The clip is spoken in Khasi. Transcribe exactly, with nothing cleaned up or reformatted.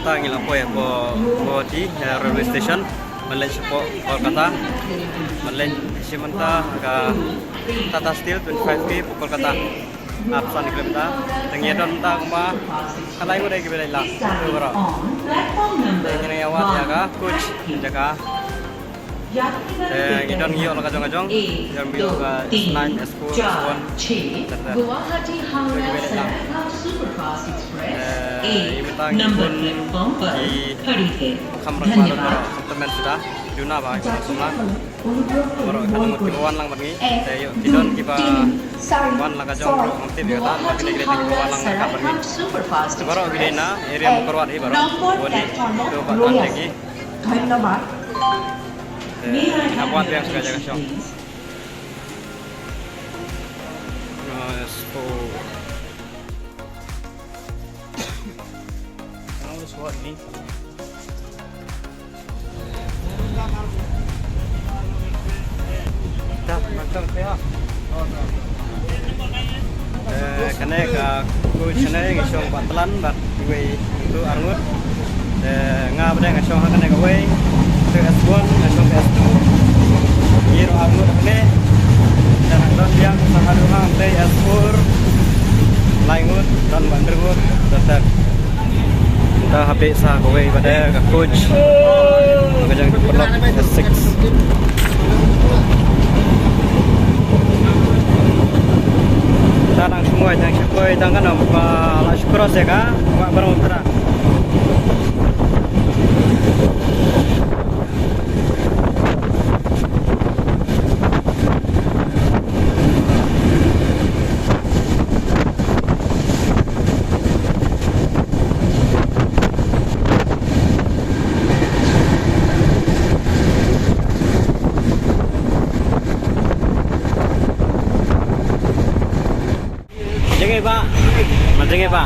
Ta ngi la poi hapoh Guwahati, eh, railway station. Ban leit shapoh Kolkata. Ban leit shim mynta ka Tata Steel twenty-five K hapoh Kolkata. Arphew san kilometer. Te ngi don mynta kumba ka lai ngut kiba leit lang. Baroh. Te ngi nang ïa wad ïa ka coach jaka. Eh, ngi don ngi ïoh la ka jong ka jong. Ngi don ngi ïoh ka S nine, S four, S one. Ter ter. Guwahati Howrah Sarai Superfast Express. Eh, ngi mynta ngi don ki kham rangbah lut baroh. Sentiment suda. Duna ba ngi sumar. Baroh ka don kiba wan lang bad ngi. Te ïoh ki don kiba wan la ka jong baroh ngam tip ïa kata. Ba ki dei ki dei kiba wan lang ka bad ngi. Te baroh ki dei na area Mawkyrwat hi baroh. Boni. To ba tan te ngi. ধন্যবাদ। May I have your attention, please? Eh, kane ka coach kane ngi shong ba tlan bad kiwei tu arngut. Eh, nga bad nga shong ha kane kawei. Tu S one, nga shong S two. Ngi ruh arngut kane. Dan don biang sa haduh hang te S four. Lai ngut, don ba ngut, datar. Nda ha pisa kawei bad ka coach. Ka jong paralok S six. Ta nang shu ngoi tang shu koi tang kan ba la shu cross ïa ka. Ba barang tra. Jengeba. Ma jengeba.